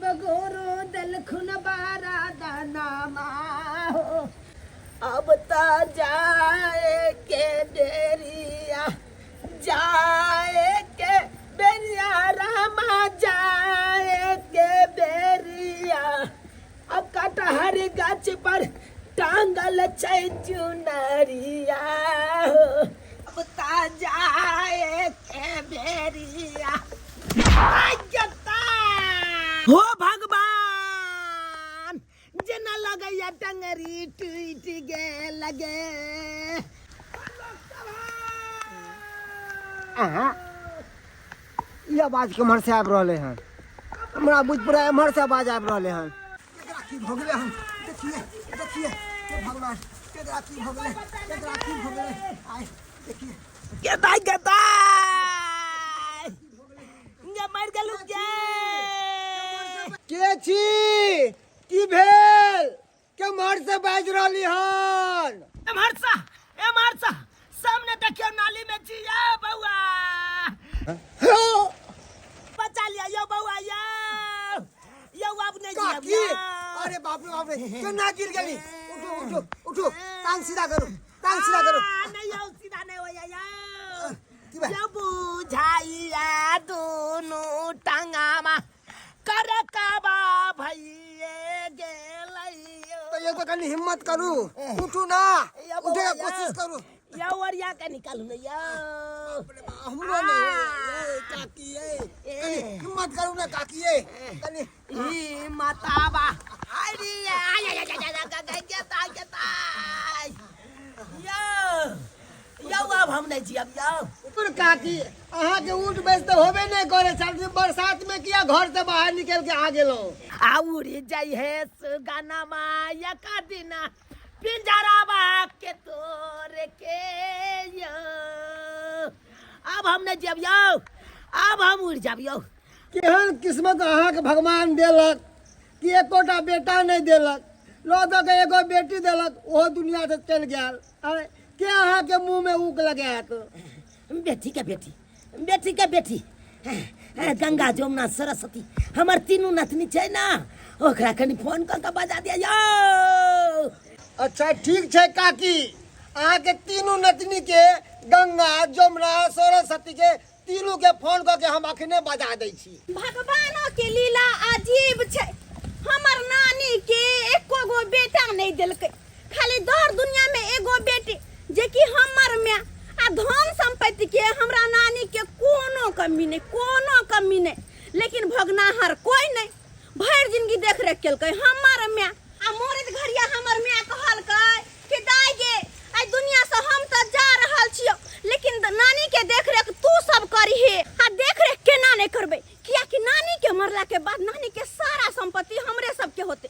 शिव गुरु देलखुन बारा दाना हो। अब त जाए के बेरिया, जाए के बेरिया रामा, जाए के बेरिया। अब कटहर गाछ पर टांगल छै चुनरिया हो। अब त जाए के बेरिया। आइ गेता। हो भगवान, जेना लगैया टंगरी टूटि गेल गे। अहाँ ई आवाज केम्हर से आबि रहलै हन? हमरा बुझ पड़ै एम्हर से आवाज आबि रहलै हन। केकरा की भऽ गेलै हन? देखिए देखिए, हे भगवान, केकरा की भऽ गेलै? केकरा की भऽ गेलै? आइ देखिए। गेताइ गेताइ गे, मरि गेलहुँ गे। के छी? की भेल? केम्हर से बाजि रहली हन? एम्हर सा, एम्हर सा, सामने देखियौ, नाली में छी यौ बौआ। बचा लिया यौ बौआ, यौ यौ, आब नहीं जियब। काकी यौ। अरे बाप रे बाप रे, केना गिर गेली? उठो उठो उठो, टांग सीधा करू, टांग सीधा करू। आ, नहीं यौ, सीधा नहीं होइया यौ। की भेल? यौ बुझाइया दुनू टांगामा करकबा भइए गेलैयो। तो ये तो कनी हिम्मत करू, उठू ना। यौ उठे के बौआ, कोशिश करू। यौ ओरिया के निकालू ने यौ। हमरो नहीं होइया, ए, काकी ए, कनी हिम्मत करू ना काकी ए, कनी ही माताबा अरे आय आय आय आय आय गेता गेता यौ यौ, अब हम नहीं जियब यौ। पर काकी, अहाँके उठ बैस तऽ होबे नहि करे छल, बरसात में किया घर से बाहर निकल के आ गेलहुँ? आ उड़ी जाइ हे सुगनमा एक दिना पिंजराबा के तोड़ के यौ। अब हम नहीं जियब यौ, अब हम उड़ जाब यौ। केहन किस्मत अहाँके भगवान देलक कि एकोटा बेटा नहि देलक, लऽ दऽ के एगो बेटी देलक, ओहो दुनिया से चलि गेल। आँय, के अहाँके मुँहमे ऊक लगायत? बेटी के बेटी, बेटी के बेटी, गंगा जमुना सरस्वती, हमर तीनू नतनी छै ने, ओकरा कनि फोन कऽ के बजा दिया यौ। अच्छा ठीक छै काकी, अहाँके तीनू नतनी के, गंगा जमुना सरस्वती के, तीनू के फोन कऽ के हम अखने बजा दै छी। भगवानो के लीला अजीब छै, हमर नानी के एको गो बेटा नहीं देलकै, खाली दर दुनिया में एगो बेटी जे कि हमर माय। आ धन संपत्ति के हमरा नानी के कोनो कमी नहीं, कोनो कमी नहीं, लेकिन भोगनाहर कोई नहीं। भरि जिंदगी देख रेख केलकै हमर माय। आ मरैत घड़िया हमर माय कहलकै कि दाय गे, आइ दुनिया से हम तऽ जा रहल छियौ, लेकिन नानी के देख रेख तू सब करही। आ देख रेख केना नहीं करबै? कियाकि नानी के मरला के बाद नानी के सारा संपत्ति हमरे सबके होते।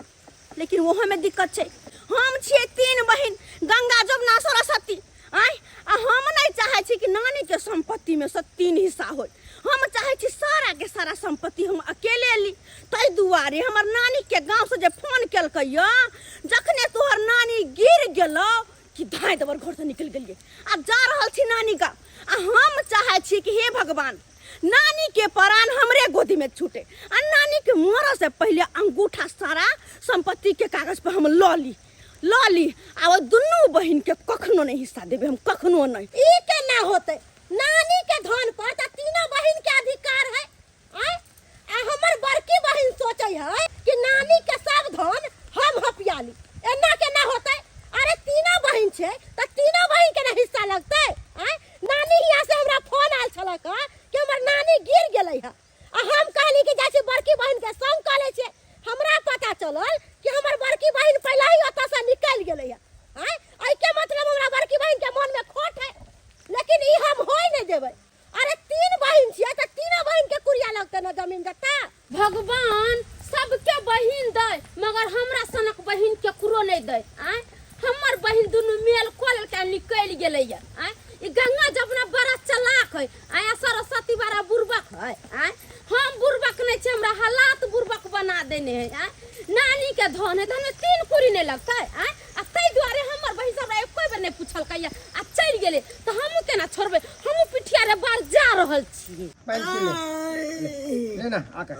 लेकिन ओहो में दिक्कत छै, हम छियै तीन बहिन, गंगा जमुना सरस्वती। आँय, आ हम नहीं चाहै छी कि नानी के संपत्ति में से तीन हिस्सा होय, हम चाहै छी सारा के सारा संपत्ति हम अकेले ली। ताहि दुआरे हमर नानी के गांव से जे फोन केलकै यऽ, जखने तोहर नानी गिर गेलौ कि धाँइ दबर घर से निकलि गेलियै, आब जा रहल छी नानी गाँव। आ हम चाहै छी कि हे भगवान, नानी के प्राण हमरे गोदी में छूटे आ नानी के मरऽ से पहले अंगूठा सारा संपत्ति के कागज पर हम लऽ ली, लऽ ली। आ ओ दुनू बहिन के कखनो नहीं हिस्सा देबै हम, कखनो नहीं। ई केना होतै? नानी के धन पर तऽ तीनों बहिन के अधिकार है। आँय, आ हमर बड़की बहिन सोचै है कि नानी के सब धन हम हपिया ली, एना केना होतै? अरे तीनों बहिन छै तऽ तीनों बहिन के ने हिस्सा लगतै। आँय, नानी हियाँ से हमरा फोन आयल छलक हँ कि हमर नानी गिर गेलै हँ, आ हम कहली कि जाइ छी बड़की बहिन के संग कऽ लै छियै। हमरा पता चलल कि हमर बड़की बहिन पहिले ही ओतऽ से निकलि गेलै हँ। आँय, एहिके मतलब हमरा बड़की बहिन के मन में खोट है, लेकिन ई हम होय नहि देबै। अरे तीन बहिन छियै तऽ तीनों बहिन के कुरिया लगतै ने जमीन जत्ता। भगवान सबके बहिन दै, मगर हमरा सनक बहिन केकरो नहि दै। आँय, हमर बहिन दुनू मेल कऽ लेलकै आ निकलि गेलैया। आँय, ई गंगा जमुना बड़ा चलाक है, आँय, आ सरस्वती बड़ा बुड़बक है। आँय, हम बुड़बक नहि छी, हमरा हालात बुड़बक बना देने है। आँय, नानी के धन है तऽ हमे तीन कुड़ी नहि लगतै? आँय, आ ताहि दुआरे हमर बहिन सब हमरा एको बेर नहि पुछलकै आ चलि गेलै, तऽ हमहूँ केना छोड़बै? हमहूँ पिठिया रे बार जा रहल छियै। पानि पी ले, ले, ले ना आके।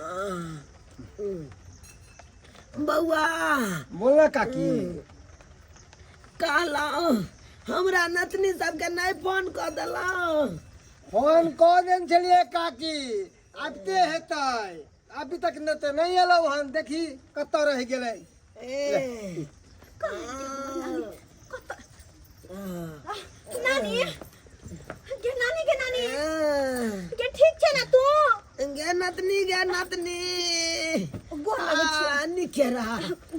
बौआ बोल ना काकी कहलहुँ हमरा नतनी सबके नहि फोन कऽ देलहुँ फोन कऽ देने छलियै काकी आबिते हेतै अभी तक नहि तऽ नहि एलौ हन देखी कतऽ रहि गेलै ए नानी गे नानी गे नानी गे ठीक छै ना तू गे नतनी गे नतनी गोर लगै छियौ आ, नीके रह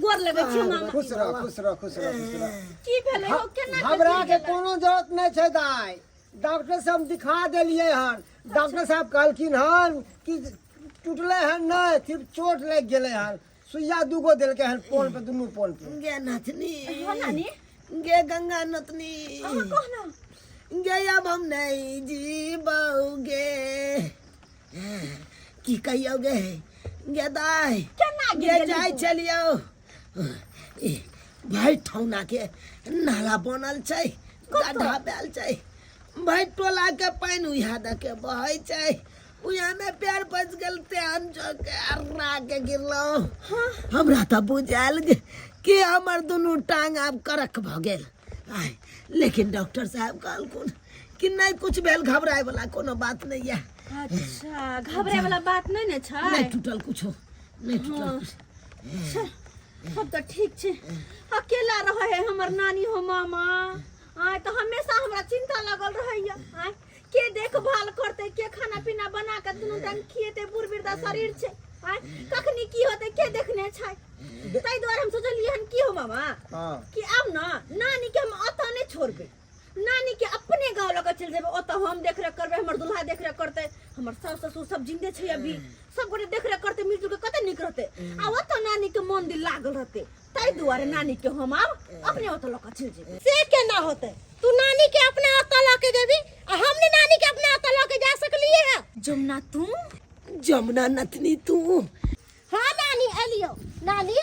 गोर लगै छियौ मामा खुश रह खुश रह खुश रह खुश रह की भेलै हो केना के घबरा गिर के गेलै? कोनो जरूरत नहि छै दाइ डॉक्टर से हम दिखा देलियै हन डॉक्टर साहब कहलखिन हन कि टूटलै हन नहि सिर्फ चोट लागि गेलै हन सुइया दूगो देलकै हन पोन पे दुनू पोन पे गे नतनी हाँ नानी गे गंगा नतनी अहाँ कह ना गे अब हम नहीं जीबौगे की कहियौ गे गे दाइ केना गे गिर गेली जाइ तू? छलियौ ए, भाइ ठौना के नाला बनल छै गड्ढा भेल छै भाइ टोला के पानि उहा दऽ के बहै छै उहा में पैर फँसि गेल तेहन चौके अर्रा के गिरलहुँ हमरा तऽ बुझायल गे कि हमर दुनू टांग आब करक भऽ गेल आय लेकिन डॉक्टर साहब कहलखुन कि नहि कुछ भेल घबराए वाला कोनो बात नहीं है अच्छा घबराए वाला बात नहीं ने छै नहीं टूटल कुछो नहीं टूटल हाँ। कुछ अब तऽ ठीक छै अकेला रहे है हमर नानी हो मामा आय तऽ हमेशा हमरा चिंता लगल रहैया आय के देखभाल करते के खाना पीना बना के दुनू टाइम खिएते बूढ़ वृद्धा शरीर छै आय कखनी की होते के देखने छै ताहि दुआरे हम सोचलियै हन की हो मामा हाँ कि आब ना नानी के हम ओतऽ नहि छोड़बै नानी के अपने गाँव लऽ कऽ चलि जेबै ओतऽ हम देखरेख करबै हमर दुल्हा देखरेख करतै हमर सास ससुर सब जिन्दे छै अभी सब गोटे देखरेख करतै मिलजुल के कते नीक रहतै आ ओतऽ नानी के मन दिल लागल रहतै ताहि दुआरे नानी के हम आब अपने ओतऽ लऽ कऽ चलि जेबै से केना होतै तू नानी के अपना ओतऽ लऽ के जेबी आ हम ने नानी के अपना ओतऽ लऽ के जा सकलिए है जमुना तू जमुना नतनी तू हाँ नानी एलियो नानी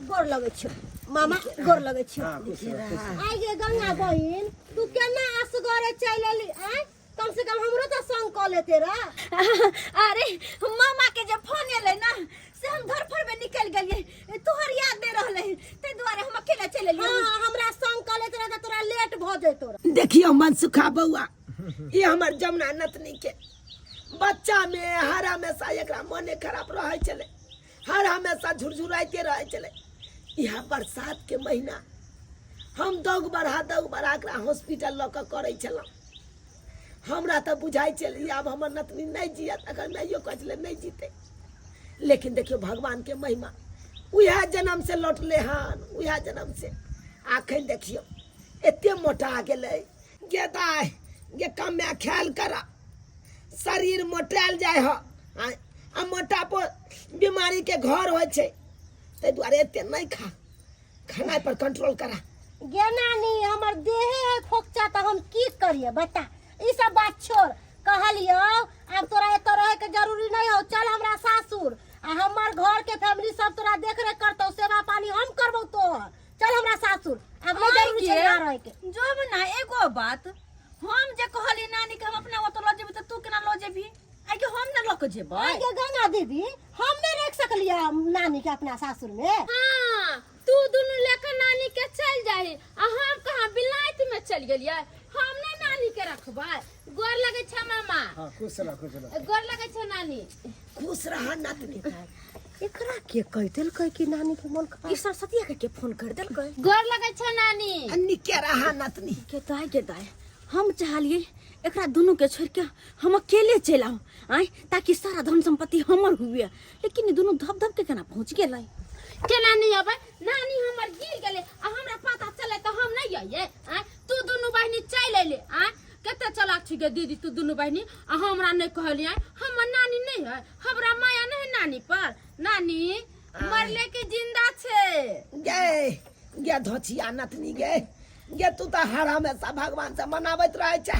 गोर लगै छियौ मामा गोर लगै छियौ हाँ खुश रह खुश रह आइ गे गंगा बहिन तू केना असगरे चलि एली आँय कम से कम हमरो तऽ संग कऽ लेते रह अरे मामा के जे फोन एलै ना से हम धरफड़ में निकल गेलियै तोहर याद दे रहलै ताहि दुआरे हम अकेला चलि एलियै हाँ हमरा संग कऽ लेते रह तऽ तोरा लेट भऽ जैतो रह देखियौ मनसुखा बौआ ई हमर जमुना नतनी के बच्चा में हर हमेशा एकरा मने खराब रहै छलै हर हमेशा झुरझुराइते रहै छलै इएह बरसात के महीना हम दौग बढ़ा एकरा हॉस्पिटल लऽ कऽ करै छलहुँ हमरा तऽ बुझाइ छलै आब हमर नतनी नहि जियत अगर माइयो कहै छलै नहि जीतै लेकिन देखियौ भगवान के महिमा उएह जन्म से लौटले हन उएह जन्म से आखन देखियौ एते मोटा गेलै गे दाइ गे कमे ख्याल करा शरीर मोटायल जाइ ह आ मोटापो बीमारी के घर होइ छै ताहि दुआरे एते नहि खा खाना पर कंट्रोल करा गे नानी हमर देहे है फोकचा तऽ हम की करिए बता ई सब बात छोड़ कहलियो आब तोरा एतऽ रहे के जरूरी नहीं हो चल हमरा सासुर आ हमर घर के फैमिली सब तोरा देख रेख करतौ सेवा पानी हम करबौ तोहर चल हमरा सासुर आब नहीं जरूरी छै यहाँ रहे के जो ना एगो बात हम जे कहली नानी के हम अपना ओतऽ लऽ जेबै तऽ तू केना लऽ जेबही आइ के हम ना लऽ के जेबै आइ गे गंगा दीदी हम नहीं रख सकलियै नानी के अपना सासुर में हाँ तू दुनू लेकर नानी के चल जाही आ हम कहाँ बिलायत में चल गेलियै हम नहीं नानी के रखबै गोर लगै छै मामा हाँ खुश रह खुश रह गोर लगै छै नानी खुश रह नतनी एकरा के कह देलकै कि नानी के मन खराब ई सरस्वती के के फोन कर देलकै गोर लगै छै नानी आ निके रह नतनी के दाय के दाय हम चाहलिए एकरा दुनू के छोड़ के हम अकेले चलि आउ आँय ताकि सारा धन संपत्ति हमर हुए लेकिन ई दुनू धप धप के केना पहुँच गेलै केना नहीं अबै नानी हमर गिर गेलै आ हमरा पता चले तऽ हम नहीं अइयै आँय तू दुनू बहिनी चलि अयले आँय कते चलाक छी गे दीदी तू दुनू बहिनी आ हमरा नहीं कहलियै हमर नानी नहीं है हमरा माया नहीं है नानी पर नानी मरले के जिंदा छै गे गे धोचिया नतनी गे गे तू तऽ हर हमेशा भगवान से मनाबैत रहै छै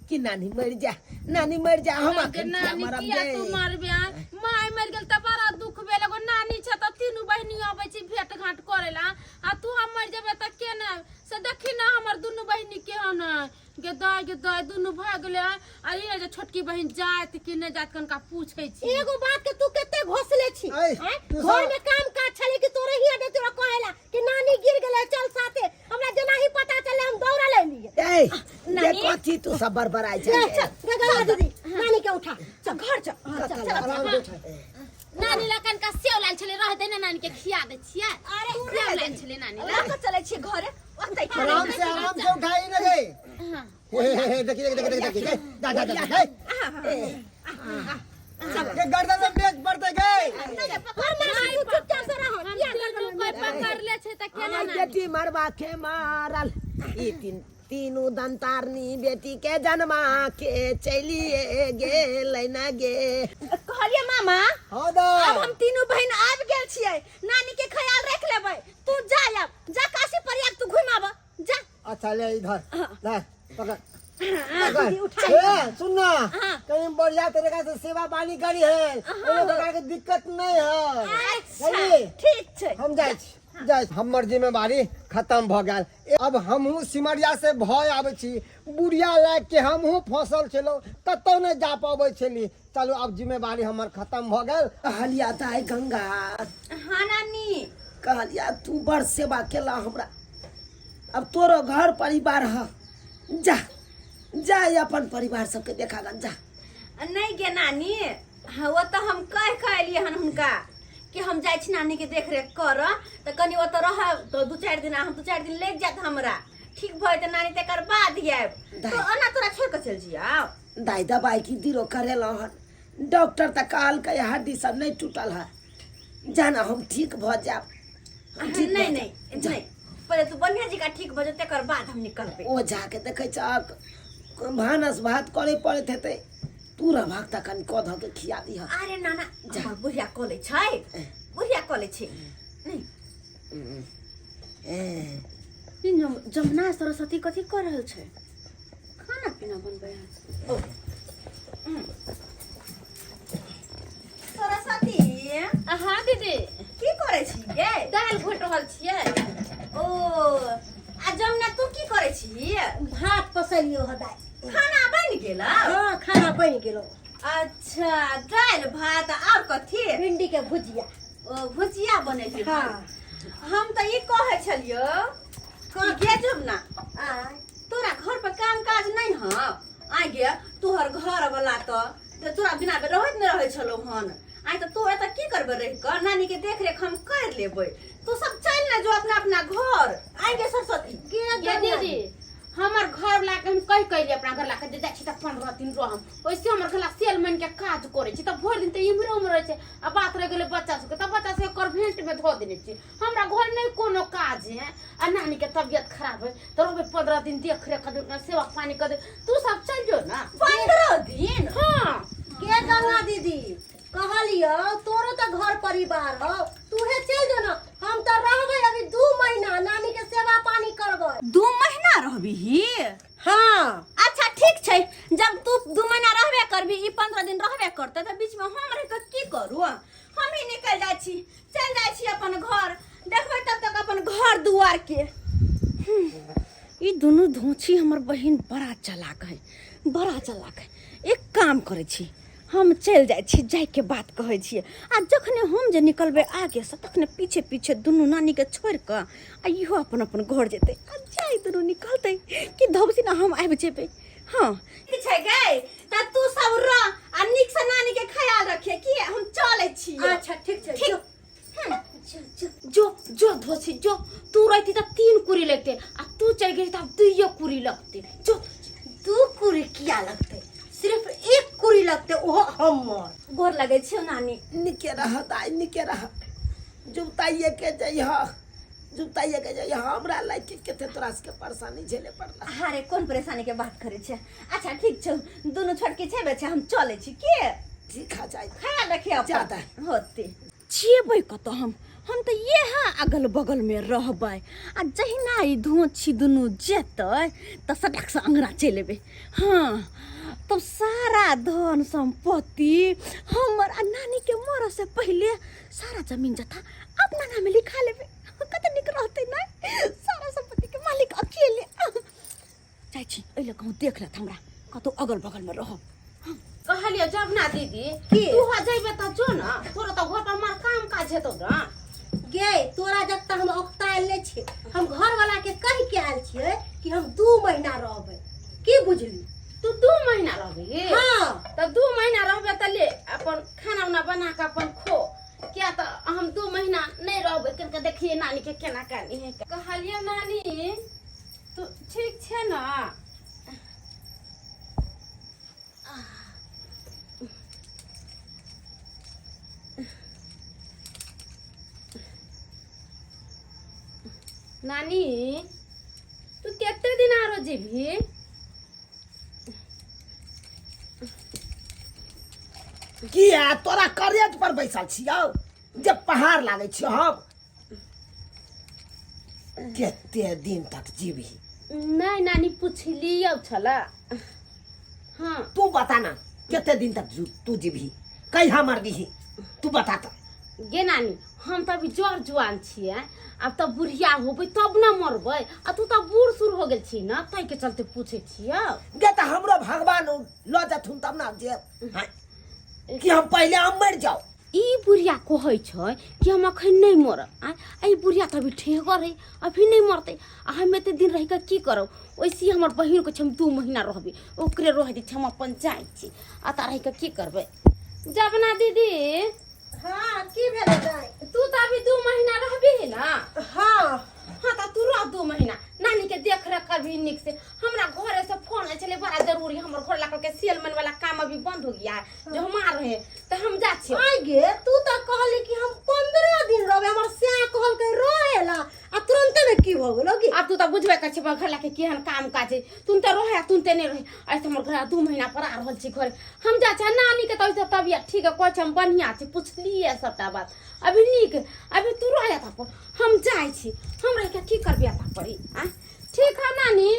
कि नानी मरि जा नानी मरि जा हम गे अखन किया नानी मरब किया गे तू मरबे आँय? माय मरि गेल तऽ बड़ा दुख भेल एगो नानी छै तऽ तीनू बहिनी अबै छै भेंट घाट करै ला आ तू हम मरि जेबै तऽ केना से देखी ना हमर दुनू बहिनी केहन है गे दाय गे दाय दुनू भए गेलै आँय। आ ई जे छोटकी बहिन जायत कि नहि जायत कनका पूछै छी एगो बात के तू कते घोसले छी ऐ, आँय? तू घर में काम काज छले कि तोरे रहे चल साथे हमरा जेना ही पता चले हम दौड़ल एलियै ए ये नानी? कथी तू सब बड़बड़ाइ चल छै चल गंगा दीदी नानी के उठा चल घर चल हाँ, चल चल आराम से उठा नानी लखन का सेव लाल छलै रह दे ना नानी के खिया दे छियै अरे सेव लाल छलै नानी लऽ कऽ चलै छियै घरे ओतै आराम से आराम से उठाई ना गई हे हे हे देखी देखी देखी देखी देखी जा जा जा जा के गर्दन में बेच पड़ते गए तू चुपचाप से रह हम किया तीनू कोई पकड़ले छै त केना आई नानी बेटी मरबा के मारल ई तीन तीनू दंतारनी बेटी के जन्मा के चलिए गेल ना गे कहलियै मामा हाँ दा आब हम तीनू बहिन आबि गेल छियै नानी के ख्याल राखि लेबै तू जा आब जा काशी प्रयाग तू घुमि आब जा अच्छा ले इधर ले पकड़ दीदी पकड़ उठा ए सुन ना कहीं बढ़िया तरीका से सेवा पानी करी है कोनो प्रकार के दिक्कत नहीं है अच्छा समझली? ठीक छै हम जाइ छी जाइ छी। हमर जिम्मेवारी खत्म भऽ गेल अब हमहूँ सिमरिया से भय आबै छी बुढ़िया लाग के हमहूँ फंसल छलहुँ कतहु नहि जा पबै छली चलू अब जिम्मेवारी हमर खत्म भऽ गेल कहलिया दाय गंगा हाँ नानी कहलिया तू बड़ सेवा केला हमरा अब तोरो घर परिवार ह जा जा अपन परिवार सबके देखा गन जा नहीं गे नानी हाँ, वो तो हम कह कह एलियै हन हुनका कि हम जाइ छी नानी के देख रेख कर तऽ कनि ओतऽ रहब तऽ दू चारि दिन हम दू चारि दिन लागि जायत हमरा ठीक भऽ जेतै नानी तकर बाद आयब दाइ। तो ओना तोरा छोड़ि कऽ चलि जियौ दाइ दबाई की दिरो करेलहुँ हन डॉक्टर तऽ कहलकै हड्डी सब नहि टूटल है जाना हम ठीक भऽ जायब हम ठीक नहीं भऽ नहीं जायब। जा। नहीं पहिले तू बढ़िया जकाँ ठीक भऽ जेतै तकर बाद हम निकलबै ओ जाके देखै छक भानस भात करे पड़ैत हेतै तू रहबाक तऽ कनि कऽ धऽ के खिया दिह अरे नाना हमर बुढ़िया कऽ लै छै बुढ़िया कऽ लै छै नहीं ई जमुना सरस्वती कथी कऽ रहल छै खाना पीना बनबै है ओ सरस्वती हाँ दीदी की करै छी गे दालि घोटि रहल छियै ओ आ जमुना तू की करै छी भात पसैलियो ह दाइ खाना बनि गेल हाँ खाना बनि गेलो अच्छा दालि भात आर कथी भिंडी के भुजिया ओ भुजिया बनेली हाँ। हम तऽ ई कहै छलियौ कि गे जमुना आय तोरा घर पर काम काज नहीं हँ आइ गे तोहर घर वाला तऽ तोरा बिना रहैत नहि रहै छलौ हन आइ तऽ तू एतऽ की करबै रहि कऽ नानी के देख रेख हम कर लेबै तू सब चल ने जो अपना अपना घर आइ गे सरस्वती गे ये दीदी हमर घर वाला के हम कहि कहि अपना घर ला के जे जाइ छी तऽ 15 दिन रहम ओइसे हमर घर ला सेलमैन के काज करै छी तऽ भरि दिन तऽ इम्हरे उम्हरे रहै छै आ बात रहि गेलै बच्चा सबके तऽ बच्चा सबके कॉन्वेंट में धऽ देने छी हमरा घर नहि कोनो काज है आ नानी के तबियत खराब है तऽ रहबै 15 दिन देख रेख कर दे सेवा पानी कर दे तू सब चल जो ना 15 दिन हाँ गे गंगा दीदी कहलियो तोरो तऽ घर परिवार हौ तूहे चलि जो ना हम तऽ रहबै अभी 2 महीना नानी के सेवा पानी करबै 2 महीना रहबीही हाँ अच्छा ठीक छै जब तू 2 महीना रहबे करबी ई 15 दिन रहबे करतै तऽ बीच में हम रहि कऽ की करू हम ही निकलि जाइ छी चलि जाइ छी अपन घर देखबै तब तक अपन घर दुआर के ई दुनू धोछी हमर बहिन बड़ा चालाक है बड़ा चालाक है एक काम करै छी हम चलि जाइ छी जाइके बात कहै छियै आ जखने हम जे निकलबै आगेसँ तखने पीछे पीछे दुनू नानीके छोड़ि कऽ आ इहो अपन अपन घर जेतै आ जाय दुनू निकलतै कि धबसी ना हम आबि जेबै हँ ठीक छै गै तऽ तू सब रह आ नीक से नानी के ख्याल रखिए की हम चलै छी अच्छा ठीक छै ठीक जो। जो जो धोसी जो तू रहती तऽ 3 कुरी लगते आ तू चल गेली तऽ आब 2 कुरी लगते जो 2 कुरी किया लगते सिर्फ 1 कुरी लगते ओहो हमर गोर लगै छियौ नानी निके रह दाइ निके रह जुगताइए के जइह जुगताइए के जइह हमरा लाइक के कते तोरा सबके परेशानी झेले पड़ला अरे कोन परेशानी के बात करै छै अच्छा ठीक छौ दुनू छोटकी छै बच्चा हम चलै छी के ठीक है जाय ख्याल रखिए अपन जादा। होते जेबै कतऽ हम तऽ इएह अगल बगलमे रहबै आ जहिना ई धोछी दुनू जेतै तऽ सटकसँ अङ्गना चलि एबै हँ तब सारा धन सम्पत्ति हमर आ नानीके मरऽसँ पहिले सारा जमीन जथा अपना नामे लिखा लेबै कते नीक रहतै ने सारा सम्पत्तिके मालिक अकेले जाइ छी एहि लए कहूँ देख लेत हमरा कतहु अगल बगलमे रहब कहलियो जब ना दीदी की? तू हो जइबे त जो ना तोरा त घर पर मार काम काज हेतौ ना गे तोरा जब तक हम औकतायल नहि छियै, हम घर वाला के कहि के आयल छियै कि हम 2 महीना रहबै, की बुझली? तू 2 महीना रहबही? हाँ। तऽ 2 महीना रहबे तऽ ले अपन खाना उना बना कऽ अपन खो, किया तऽ हम 2 महीना नहि रहबै। कनिका देखिए नानी के केना कानी है। कहलियै नानी तू ठीक छै ने? नानी तू कते दिन आरो जेबही? किया तोरा करेज पर बैसल छियौ जे पहाड़ लागै छियौ? हम कते दिन तक जीबी? नहीं नानी पुछलियौ छला। हाँ तू बता ना कते दिन तक तू जीबी, कहिया मरबीही, तू बता त। गे नानी हम तऽ अभी जर जुआन छियै, आब तऽ बुढ़िया होबै तब ने मरबै, आ तू तऽ बूढ़ सूढ़ हो गेल छी ने, ताहिके चलते पूछै छियौ। गे तऽ हमरो भगवान लऽ जथुन तब ना जे हाँ, कि हम पहिले हम मरि जाउ। ई बुढ़िया कहै छै कि हम अखन नहि मरब, आँय, आ ई बुढ़िया तऽ अभी ठेहगर है, अभी नहि मरतै, आ हम एते दिन रहि कऽ की करब? वैसे हमर बहिन कहै छै हम 2 महीना रहबै, ओकरे रहै दै छै, हम अपन जाइ छी, आ तऽ रहि कऽ की करबै? जबना दीदी। हाँ की भेलै दाइ? तू तऽ अभी 2 महीना रहबी ना? हाँ। हाँ तऽ तू रह 2 महीना, नानी के देख रेख करबी नीक से। हमरा घरे से फोन आयल छलै, बड़ा जरूरी, हमर घर ला के सेलमैन वाला काम अभी बंद हो गया है, जो हम आ रहे तऽ हम जा छियै। आइ गे तू तऽ कहली कि हम 15 दिन रहबै, हमर स्या कहलकै रहेला, आ तुरंते में की भऽ गेलो गे? आब तू तऽ बुझबे कर छी घर लाके केहन काम काज है, तुम तऽ रहे आ तुम तऽ नहि रहे, ऐसे हमर घर 2 महीना पर आ रहल छी घर। हम जा छी नानी के तऽ तबियत ठीक है, कहै छै हम बढ़िया छी, पुछलिए सबटा बात, अभी नीक, अभी तू रह जाता पर हम जाइ छी, हम रह के की करबी आता परी? आ ठीक है नानी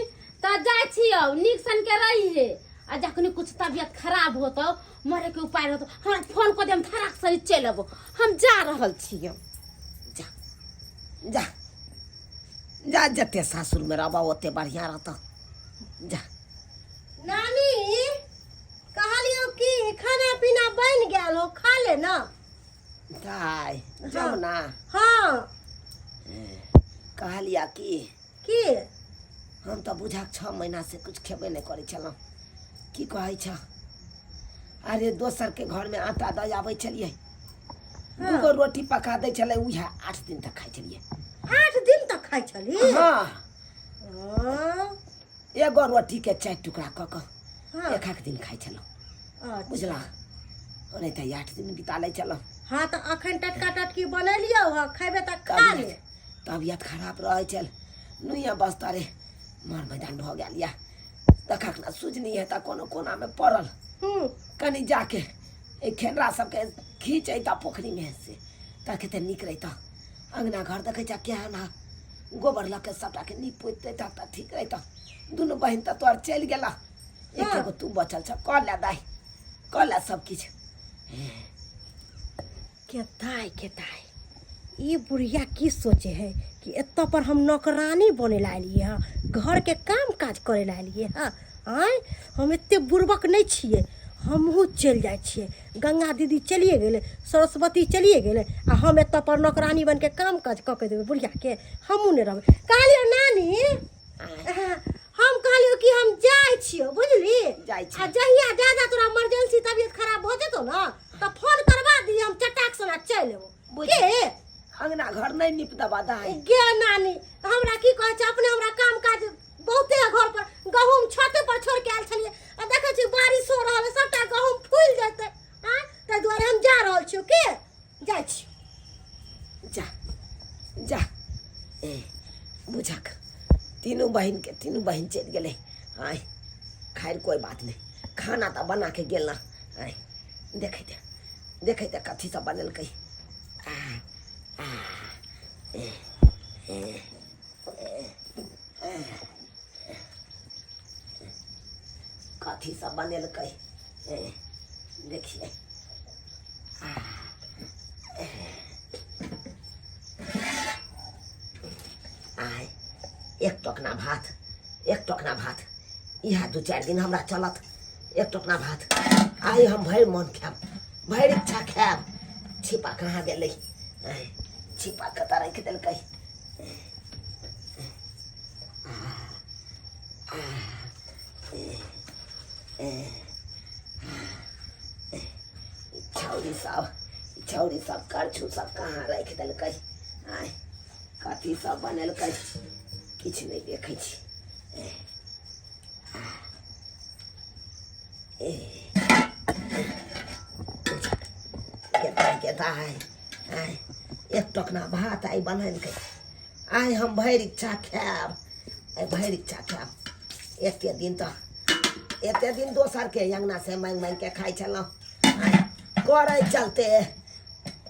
तऽ जाइ छी, नीक सन के रही है, आ जखनी कुछ तबियत खराब होतो मरे के उपाय रहतो हमरा फोन कऽ दे, हम धड़ाक से चलि अबो, हम जा रहल छियौ। जा जा जा, जते सासुर में रहबा ओते बढ़िया रहता, जा। नानी कहलियौ कि खाना पीना बनि गेल हो, खा ले ना। दाइ जब ना। हाँ। कहलिया कि की? हम तऽ बुझाक 6 महीना से कुछ खेबे नहि करै छलहुँ, की कहै छ, अरे दोसर के घर में आटा दऽ आबै छलियै, दूगो रोटी पका दै छलै, उएह 8 दिन तक खाइ छलियै। 8 दिन तक खाइ छली? हाँ। हाँ। एगो रोटी के 4 टुकड़ा कऽ कऽ हाँ। एक एक दिन खाइ छलहुँ। अच्छा। बुझला, नहि तऽ 8 दिन बिता लै छलहुँ। हाँ तऽ अखन टटका टटकी बनेलियौ हँ, खैबे तऽ खा ले। तबियत खराब रहै छल, नुइया बस्ता रे मार मैदान भऽ गेल या, देखक ना सुजनी है तऽ कोनो कोनामे पड़ल। कनि जाके एहि खेनरा सबके खींच अइता पोखरिमे से तऽ कते नीक रहिता। अङ्गना घर देखै छ केहन है, गोबर लऽ के सबटाके नीप पोति दैता तऽ ठीक रहिता। दुनू बहिन तऽ तोहर चलि गेला, एक एगो तू बचल छ, कऽ ले दाइ, कऽ ले सब किछु। के दाइ के दाइ, ई बुढ़िया की सोचे है कि एतऽ पर हम नौकरानी बने ला एलियै हँ, घर के काम काज करे ला एलियै हँ? आँय, हम एते बुड़बक नहि छियै, हमहूँ चलि जाइ छियै। गंगा दीदी चलिए गेलै, सरस्वती चलिए गेलै, आ हम एतऽ पर नौकरानी बनिके काम काज कऽ के देबै बुढ़ियाके, हमहूँ नहि रहबै। कहलियौ नानी, हम कहलियौ कि हम जाइ छियौ, बुझली? जाइ छी। आ जहिया ज्यादा तोरा इमरजेंसी तबियत खराब भऽ जेतौ ने तऽ फोन करबा दी, हम चटाक सना चलि एबौ। के अंगना घर नहि नीप देबा दाइ? गे नानी, हमरा की कहै छै, अपने हमरा काम काज बहुते है घर पर, गहूम छते पर छोड़ के आयल छलियै, आ देखै छी बारिश हो रहल है, सबटा गहूम फूलि जेतै, आँय, ताहि दुआरे हम जा रहल छियौ। के जाइ छी। जा जा, ए बुझक तीनू बहिन के तीनू बहिन चलि गेलै। आय खैर कोई बात नहीं, खाना तऽ बना के गेल ना। आय देखै दे, देखै दे कथी सब बनेलकै। आ आ ए ए ए ए, कथी सब बनेलकै, ए देखिए। आय एक टोकना भात, एक टोकना भात, इएह 2-4 दिन हमरा चलत। एक टोकना भात आइ हम भरि मन खायब, भरि इच्छा खायब। छिपा कहाँ गेलै? आय छिपा कतऽ राखि देलकै। छौरी सब, छौरी सब करछू सब कहाँ राखि देलकै? आँय, कथी सब बनेलकै? किछु नहि देखै छी। गेता गेता आइ आइ एक टोकना भात आइ बनेलकै। आइ हम भरि इच्छा खायब, आइ भरि इच्छा खायब। एते दिन तऽ एते दिन दोसरके अङ्गना से माँगि माँगिके खाइ छलहुँ। करै चलते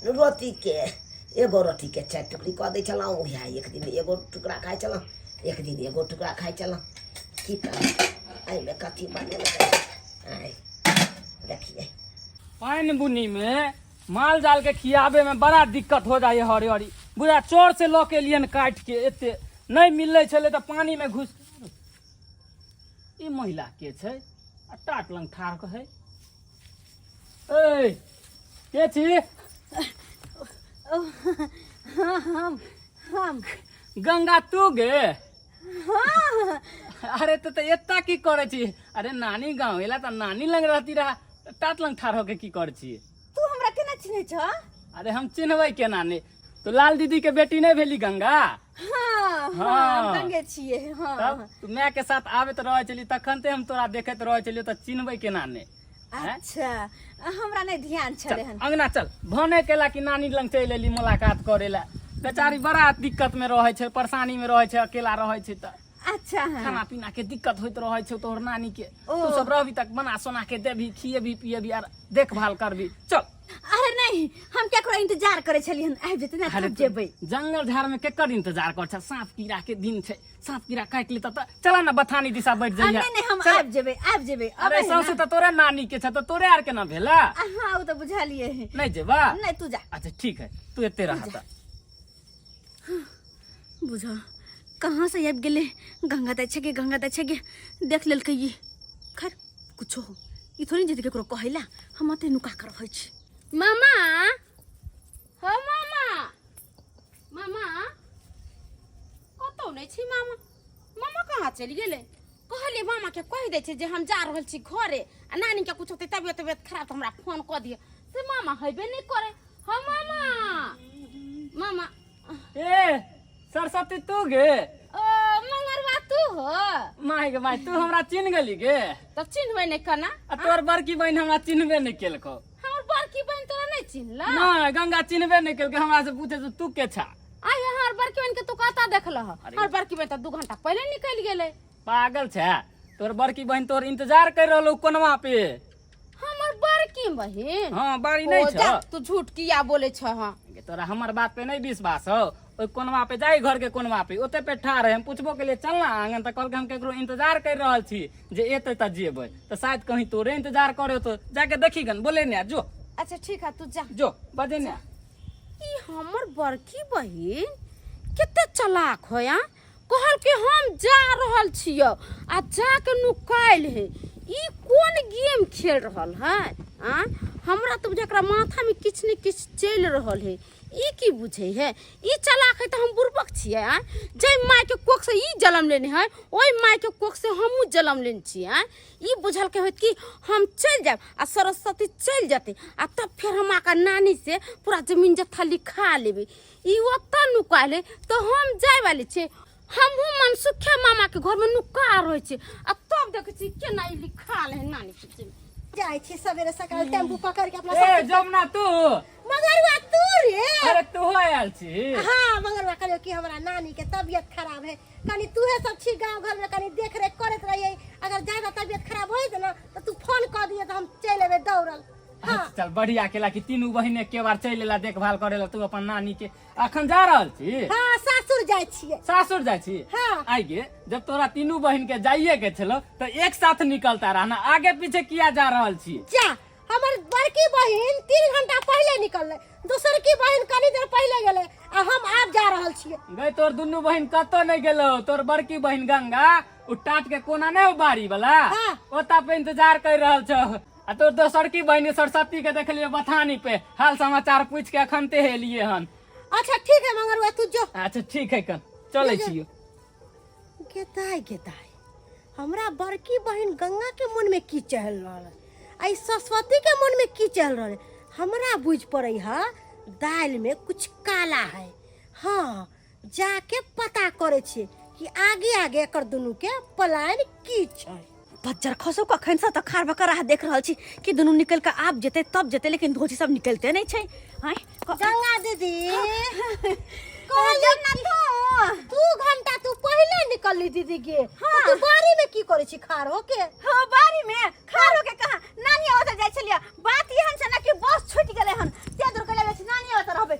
रोटीके एगो रोटीके 4 टुकड़ी कऽ दै छलहुँ। उएह एक दिन एगो टुकड़ा खाइ छलहुँ, एक दिन एगो टुकड़ा खाइ छलहुँ। की करब, एहिमे कथी बनेलकै? आइ देखिए, पानि बुनी में माल जाल के खियाबे में बड़ा दिक्कत हो जाइए। हरी हरी बुझा चोर से लऽ के एलियन काटि के, एते नहि मिललै छलै तऽ पानी में घुस। ई महिला के छै आ टाट लंग ठाढ़ है? ए, के छी? हम गंगा, तू गे? हाँ। अरे तो एता की करे छी? अरे नानी गाँव एला तऽ नानी लंग रहती रहा, टाट लंग ठाढ़ होके की करे छी? तू हमरा केना चिन्है छ? अरे हम चिन्हबै केना नहि? तो लाल दीदी के बेटी नहीं भेली गंगा? हाँ। हाँ। हाँ, गंगे छियै। हाँ। तब तू माय के साथ आबैत रहै छली, तखन ते हम तोरा देखैत रहै छलियौ, तऽ चिन्हबै केना नहि? हैं? अच्छा, हमरा नहि ध्यान चल छलै हन। अंगना चल। भने केला कि नानी लंग चलि एली मुलाकात करे ला। बेचारी बड़ा दिक्कत में रहै छै, परेशानी में रहै छै, अकेला रहै छै तऽ अच्छा, हाँ। खाना पीना के दिक्कत होइत रहै छै तोहर नानी के। ओ। तू सब रहबी तक बना सोना के देबी, खिएबी पिएबी आर देखभाल करबी। चल। अरे नहीं, हम केकरो इंतजार करे छलियै हन, आबि जेतै ने अरे तब जेबै। जंगल झाड़ में केकर इंतजार कर छै? सांप कीड़ा के दिन छै, सांप कीड़ा काटि लेतऽ तऽ चला ना बथानी दिशा बैठ आ, जइहे। नहीं नहीं, हम चल। आबि जेबै, आबि जेबै। अरे अबै है सौंसे ना? तऽ तोरे नानी के छै तऽ तोरे आर के ना भेला? आ, हाँ, ओ तऽ बुझलियै है। नहीं जेबा? नहीं, तू जा। अच्छा ठीक है, तू एते रह तऽ। बुझ कहाँ से आबि गेलै। गंगा दै छै गे, गंगा दै छै गे, देख लेलकै ई। खैर कुछो हो, ई थोड़ी जेतै केकरो कहैला। हम अते नुका कर रहै छी। मामा हो, मामा, मामा कतौ नहि छी। मामा, मामा कहाँ चलि गेलै? कहलियै मामा के कहि दै छै जे हम जा रहल छी घरे आ नानी के कुछ होतै तबियत तबियत खराब तऽ हमरा फोन कऽ दिअ। से मामा हेबे नहि करे। हँ मामा, मामा। ए सरस्वती, तू गे? ओ मंगरवा, तू हो? माय गे माय, तू हमरा चिन्ह गेली गे? तब चिन्हबै नहि केना? आ तोर बड़की बहिन हमरा चिन्हबे नहि केलको। हमर बड़की बहिन तोरा नहि चिन्हला? नहि, गंगा चिन्हबे नहि केलकै। हमरा से पूछे तू के छा? आइ हमर बड़की बहिन के तू कतऽ देखलह? अरे। हमर बड़की बहिन तऽ 2 घंटा पहिले निकलि गेलै। पागल छै, तोर बड़की बहिन तोर इंतजार कर रहलो कोनवा पे। हमर बड़की बहिन? हाँ, बड़ी नहीं ओ, छ। जा, तू झूठ किया बोले छ? हाँ। गे, तोरा हमर बात पे नहीं विश्वास हो? ओहि कोनवा पे जाई, घर के कोनवा पे ओते पे ठाढ़ है। हम पूछबो के लिए चलना आंगन तऽ कहलकै हम केकरो इंतजार कर रहल छी, जे एते तऽ जेबै। तऽ शायद कहीं तोरे इंतजार करे तो जाके देखी गन, बोले ने जो। अच्छा ठीक है, तू जा। जो बजे ने। ई हमर बड़की बहिन कते चलाक हो। आ कहल कि हम जा रहल छियो आ जाके नुकायल है। ई कोन गेम खेल रहल है? आ हमरा तो जकरा माथा में किछु ने किछु चलि रहल है। ई की बुझे है? ई चलाक है तऽ हम बुड़बक छियै? आ जाहि मायके कोख से ई जन्म लेने है, ओहि मायके कोख से हमहूँ जन्म लेने छियै। आ ई बुझलकै होत कि हम चलि जायब आ सरस्वती चलि जेतै आ तब फेर हम आके नानी से पूरा जमीन जत्था लिखा लेबै। ई ओतऽ नुकायल है तऽ हम जाय वाली छियै। हमहूँ मनसुखे मामा के घर में नुका रहै छियै आ तब देखै छियै केना ई लिखाल है नानी के जमीन। जाइ छी सवेरे सकाल टेम्पू पकड़ के अपना ए सासुर। जमुना, तू? मगरुआ, तू रे? अरे तू आयल छी? हाँ मगरुआ, कहलियो कि हमरा नानी के तबियत खराब है, कनी तूहे सब छी गांव घर में, कनी देख रेख करैत रहिए। अगर ज्यादा तबियत खराब होइत ना तो तू फोन कर दिए तो हम चलि एबै दौड़ल। हाँ। चल बढ़िया केला कि तीनू बहिन एके बार चलि एला देखभाल करे ला तू अपन नानी के। अखन जा रहल छी? हाँ, सासुर जाइ छियै। सासुर जाइ छी? हाँ। आइ गे, जब तोरा तीनू बहिन के जाइए के छलो तो एक साथ निकलता रहना, आगे पीछे किया जा रहल छी? जा, हमर बड़की बहिन 3 घंटा पहिले निकललै, दोसर की बहिन कनी देर पहिले गेलै आ हम आब जा रहल छियै। गई, तोर दुनू बहिन कतौ नहीं गेलो। तोर बड़की बहिन गंगा उ टाट के कोना नहीं हो बाड़ी वाला, हाँ। ओता पे इंतजार कर रहल छौ। आ तोर दोसर की बहिन सरस्वती के देखलिए बथानी पे, हाल समाचार पूछ के अखन ते एलिए हन। अच्छा ठीक है मंगरुआ तू जो। अच्छा ठीक है कन, चलै छियो। गेताय गेताय, हमरा बड़की बहिन गंगा के मन में की चल रहल है आ ई सरस्वती के मन में की चल रहल है, हमरा बुझ पड़े है दालि में कुछ काला है। हाँ जाके पता करे छियै कि आगे आगे एकर दुनू के प्लान की छै। बज्जर खसो कखन से तऽ खार बकर राह देख रहल छी कि दुनू निकल के आब जेतै तब जेतै, लेकिन धोती सब निकलते नहीं छै। आँय, गंगा दीदी कहलियै ना तो 2 घंटा तू पहिले निकलली दीदी गे। हाँ। तू बाड़ी में की करे छी खार होके? हाँ बाड़ी में खार होके कहाँ नानी ओतऽ जाइ छलियै। बात एहन छै ना कि बस छूटि गेलै हन, ते दूर के जाइ छी नानी ओतऽ रहबै।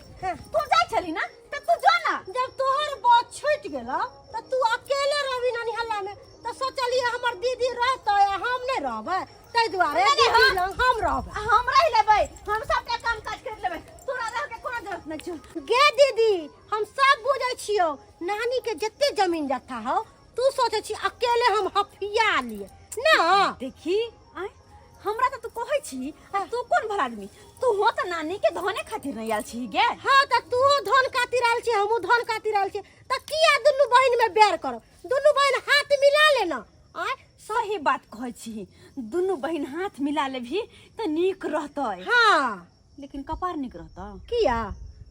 तू जाइ छली ना तऽ तू जो ना। जब तोहर बस छूटि गेलौ तऽ तू अकेले रहबी नानी हल्ला में, तऽ सोचलियै हमर दीदी रहतै आ हम नहि रहबै, ताहि दुआरे नहि, नहि, दीदी हम- लग हम रहबै। हम रहि लेबै, हम सबटा काम काज कर लेबै, तोरा रह के कोनो जरूरत नहि छौ। गे दीदी हम सब बुझै छियौ, नानी के जते जमीन जत्था हौ तू सोचै छी अकेले हम हफिया लिए ना। देखी आय हमरा तऽ तू कहै छी आ तू कोन भला आदमी, तू हो तऽ नानी के धने खातिर नहीं आयल छी गे। हाँ तऽ तू धन खातिर आयल छी, हमहूँ धन खातिर आयल छी, तऽ किया दुनू बहिन में बैर करब, दुनू बहिन हाथ मिला लेना। आय सही बात कहै छी, दुनू बहिन हाथ मिला लेबही तऽ नीक रहतै। हाँ लेकिन कपार नीक रहतौ किया?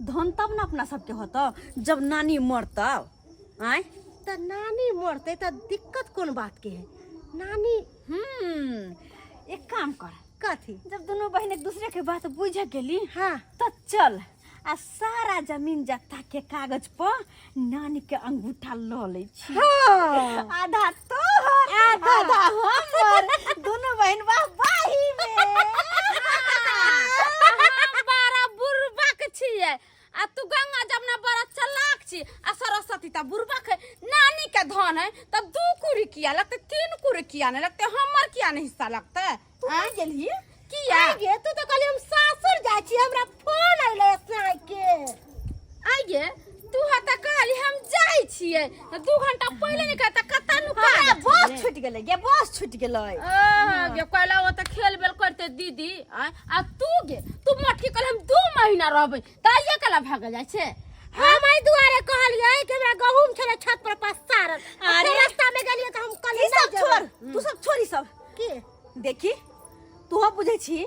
धन तब ना अपना सबके होतौ जब नानी मरतौ। आय तऽ नानी मरतै तऽ दिक्कत कोन बात के है नानी? एक काम कर। कथी? जब दोनों बहन एक दूसरे के बात बुझ गेली हाँ तो चल आ सारा जमीन जत्था के कागज पर नानी के अंगूठा ल लै छी। हाँ। आधा तोहर आधा हमर, दोनों बहन वाह बाही में। हम बड़ा बुरबक छियै आ तू गंगा जमुना बड़ा चालाक छी आ सरस्वती त बुरबक है। नानी के धन है त 2 कुरी किया लगते, 3 कुरी किया नहीं लगते, हमर किया नहीं हिस्सा लगते? तू नहीं गेलही किया? आइ गे तू तो कहली हम सासुर जाइ छी, हमरा फोन अइलै साँझ के। आइ गे तू हा त कहली हम जाइ छियै, त 2 घंटा पहिले नहीं कहता कत नुका हमरा बस छूट गेलै गे, बस छूट गेलै। गे कहला ओ त खेल बेल करते दीदी। आ तू गे तू मटकी कहले हम 2 महीना रहबै, त आइए कला भागल जाइ छै। हम एहि दुआरे कहलियै कि हमरा गहूम छलै छत पर पसारल, अरे। अरे रास्ता में गेलियै तऽ हम कहलियै ई सब नहि छोड़, जेबै। तू सब छोड़ ई सब। की? देखी तू बुझै छी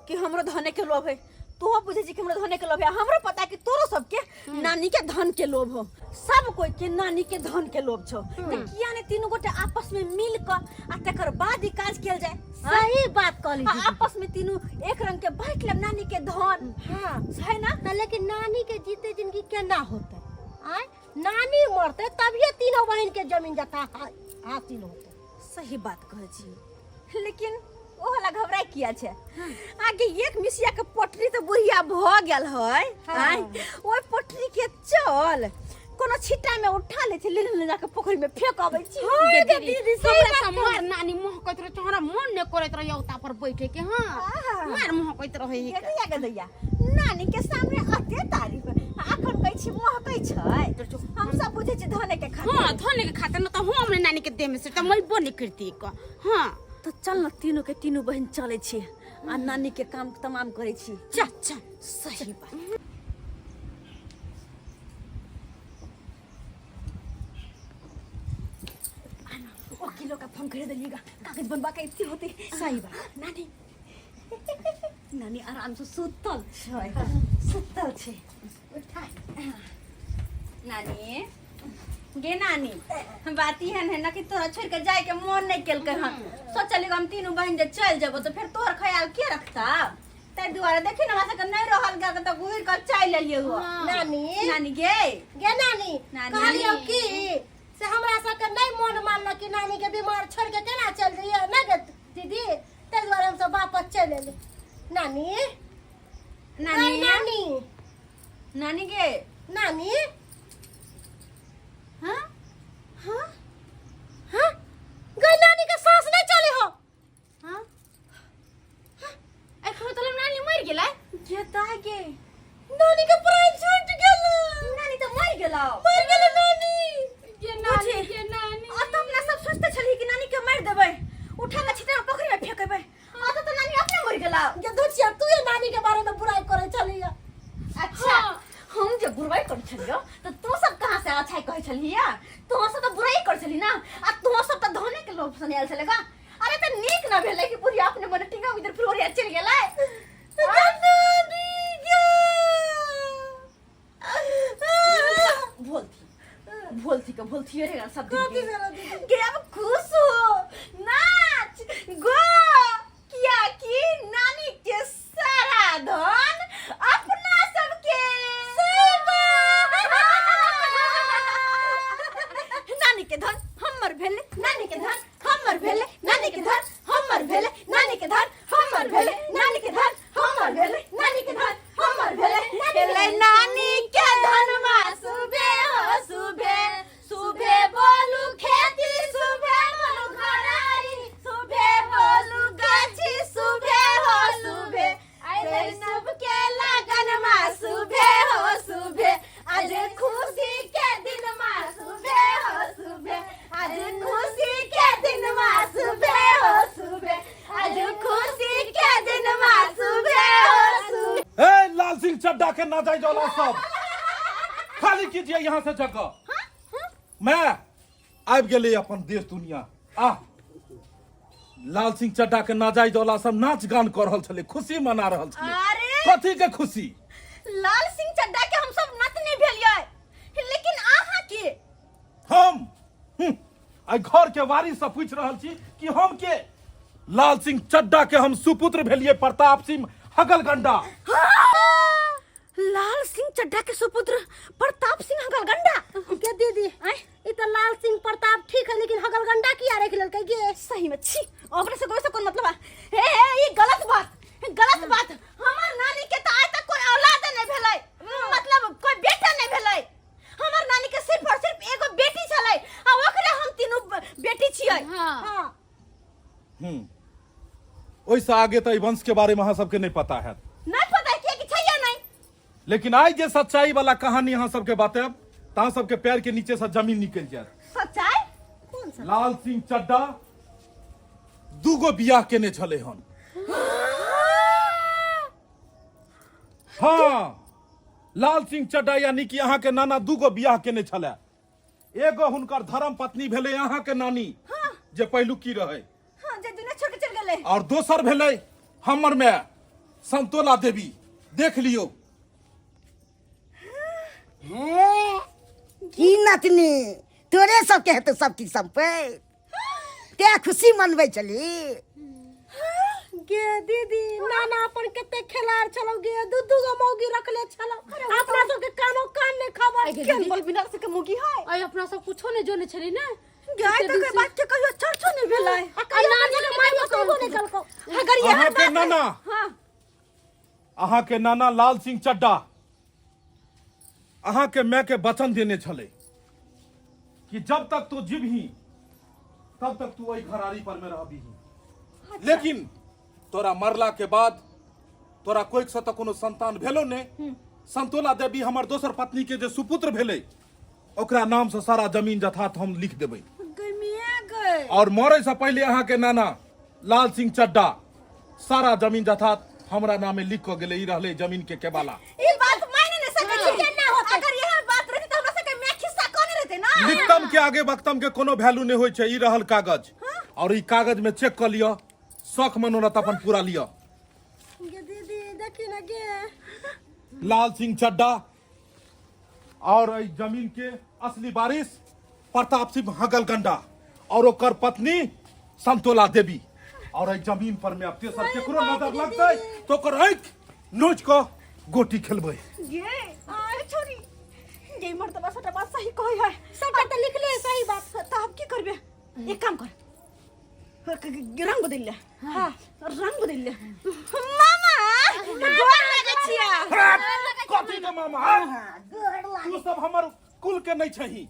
कि हमरो धने के लोभ है, तू बुझै छी कि हमरो धने के लोभ है, हमरो पता है कि तोरो सबके नानी के धन के लोभ हो, सब कोई के नानी के धन के लोभ छौ, त किया ने तीनू गोटे आपस में मिल क आ तकर बाद ई काज कयल जाय। सही बात कहली आ दीदी। आपस में तीनू एक रंग के बांट लेब नानी के धन। हाँ है ना? त लेकिन नानी के जीते जिंदगी केना होतै? आय नानी मरतै तभिए तीनों बहिन के जमीन जथा हासिल होतै। सही बात कहै छी, लेकिन ओ वाला घबराय किया छै? आगे एक मिसिया के पोटरी तऽ बुढ़िया भ गेल है। आँय, ओहि पोटरी के चल कोनो छिट्टा में उठा ले छै, ले ले जाके पोखरी में फेंक अबै छी। हाँ, गे गे दीदी, दीदी, सही हमरा बात तऽ मार नानी महकैत रहै छै, हमरा मन नहि करैत रहै औता पर बैठे के। हाँ मार महकैत रहै गे दैया, गे दैया, नानी के सामने अते तारीफ अखन कहै छी महकै छै, हम सब बुझै छी धने के खातिर। हाँ धने के खातिर न तऽ हम ने नानी के देह में से तऽ मरबो नहि करती क। हाँ तो चल न तीनों के तीनों बहन चले छी आ नानी के काम तमाम करे छी। चल चल सही बात। वकीलों का फोन कर दलिएगा, कागज बनवा के इतनी होती। सही बात। नानी नानी आराम से सुतल छै, सुतल छै। नानी गे नानी, बात एहन है ना कि तोरा छोड़ के जाय के मन नहीं केलकै हन, सोचली हम तीनू बहन जे चल जेबो तो फिर तोहर ख्याल के रखता, ताहि दुआरे देखी ना हमरा सबके नहीं रहल गेल तऽ घुरि कऽ चलि एलियै हो। नानी नानी गे गे नानी, नानी। कहलियौ की से हमरा सबके नहीं मन मानलक कि नानी के बीमार छोड़ के केना चल जइयै ना गे दीदी, ताहि दुआरे हम सब वापस चलि एलियै। नानी नानी नानी नानी गे नानी हाँ हाँ हाँ गई नानी के सांस नहीं चले हो। हाँ एखन मतलब नानी मरि गेलै? गे दाय गे, नानी के प्राण छूट गेल। नानी तऽ मरि गेलौ। मर गेल नानी। गे नानी गे नानी, आ तऽ अपना सब सोचते छली कि नानी के मारि देबै, उठा के छिटा पोखरि में फेंकेबै, आ तऽ नानी अपने मरि गेलौ। गे दोचिया, तू ये नानी के बारे में बुराई करे छलिया। अच्छा हम जे बुढ़वा छलियो त तू सब कहाँ से अच्छा कहै छलिया? तू सब त बुराई कर छली ना, आ तू सब त धने के लोभ से आयल छले का। अरे त नीक ना भेलै कि बुढ़िया अपने मने टिंगा उधर फिर ओरिया चल गेलै। भोलथी भोलथी के भोलथी रे सब दिन के। के अब खुश हो, नाच गो, किया कि नानी के सारा धन अपना सबके। नानी के धन हमर भेले, नानी के धन हमर भेले, नानी के धन हमर भेले, नानी के धन हमर भेले, नानी के धन हमर भेले, नानी के धन हमर भेले, भेले नानी के धनमा। सुबे हो सुबे, सुबे बोलू खेती, सुबे बोलू घरारी, सुबे बोलू गाछी, सुबे हो सुबे, अरे सबके लगन मा सुबे हो सुबे। आज खुशी के दिन मा सुबे हो सुबे, आज खुशी के दिन मा सुबे हो सुबे, आज खुशी के दिन मा सुबे हो सुबे। ए लाल सिंह चड्डा के ना जाए जौला, सब खाली कीजिए यहाँ से जगह। मैं आबि गेलै अपन देश दुनिया आ लाल सिंह चड्डा के नाजायज वाला सब नाच गान कर रहल छलै, खुशी मना रहल छलै। अरे कथी के खुशी? लाल सिंह चड्डा के हम सब नतने भेलियै, लेकिन अहाँ के? हम आइ घर के वारिस से पूछ रहल छी कि हम के लाल सिंह चड्डा के हम सुपुत्र भेलियै प्रताप सिंह हगलगंडा। लाल सिंह चड्डा के सुपुत्र प्रताप सिंह हगलगंडा। के दीदी, ई त लाल सिंह प्रताप ठीक है, लेकिन हगलगंडा किया रख लेलकै गे? सही में छी, ओकरा से कोई से कोन मतलब है? हे हे, ई गलत बात, गलत बात। हमर नानी के त आइ तक कोई औलाद नहीं भेलै, मतलब कोई बेटा नहीं भेलै। हमर नानी के सिर्फ और सिर्फ एगो बेटी छलै आ ओकरे हम तीनू बेटी छियै। हाँ। हाँ। ओहिसँ आगे तऽ एहि वंश के बारे में अहाँ सबके नहीं पता है। नहीं पता है किया कि छैया नहीं। लेकिन आइ जे सच्चाई वाला कहानी अहाँ सबके बतायब तऽ अहाँ सबके पैर के नीचे से जमीन निकलि जायत। सच्चाई कौन सा? लाल सिंह चड्डा दूगो बियाह केने छलै हन। हाँ, लाल सिंह चड्डा यानी कि अहाँ के नाना दूगो बियाह केने छलै। एगो हुनकर धर्म पत्नी भेलै अहाँ के नानी, जे पहिलुकी रहै। हाँ, जे दुनिया छोड़ के चल गेलै। और दोसर भेलै हमर माय संतोला देवी। देख लियौ। हे की नतनी, तोरे सबके हेतौ सब किछु सम्पैत, ते खुशी मनबै छली। गे दीदी, नाना अपन कते खेलार छलौ गे, दू दू गो मौगी रखले छलौ, अपना सबके कानो कान नहीं खबर। गे केन दीदी। बोल बिना से के मुगी है। आई अपना सब कुछो नहीं जोने छली ना। गाय तो कोई बात के कहियो चर्चो नहीं भेलै। आ कहियो नानी अपना सबके के माय कहियो बतैबो नहीं कलको। अगर यह अहाँ के बात नाना, हाँ, अहाँ के नाना लाल सिंह चड्डा अहाँ के माय के वचन देने छलै कि जब तक तू जीबही तब तक तू ओहि घरारी पर में रहबही, लेकिन तोरा मरला के बाद तोरा कोई से तऽ कोनो संतान भेलो नहि। संतोला देवी हमर दोसर पत्नी के जे सुपुत्र भेलै ओकरा नाम से सारा जमीन जथात हम लिख देबै। गमिया गए। और मरे से पहले अहाँ के नाना लाल सिंह चड्डा सारा जमीन जथात हमरा नामे लिख कऽ गेलै। ई रहलै जमीन के केबाला। ई बात मायने नहीं सकै छी केना होतै। अगर यह बात रहती त हमरा सबके मैं खिस्सा कोने रहते ना। लिखतम के आगे बक्तम के कोनो वैल्यू नहीं होइ छै। ई रहल कागज और ई कागज में चेक कऽ लिअ, शौक मनोरथ अपन पूरा लिअ। गे दीदी, देखी ना गे। लाल सिंह चड्डा और एहि जमीन के असली बारिश प्रताप सिंह हगलगंडा और ओकर पत्नी संतोला देवी। और एहि जमीन पर में अब तेसर केकरो नजर लगतै तो ओकर आँखि नोच कऽ गोटी खेलबै। गे आय छोरी गे, मर्दबा सबटा बात सही कहै है। सबटा तऽ लिखले है सही बात। त अब की करबे? एक काम कर, रंग बदल ले। हाँ, रंग बदल ले। मामा, गोर लगे छिया। कथी के मामा? तू सब हमर कुल के नहीं छही,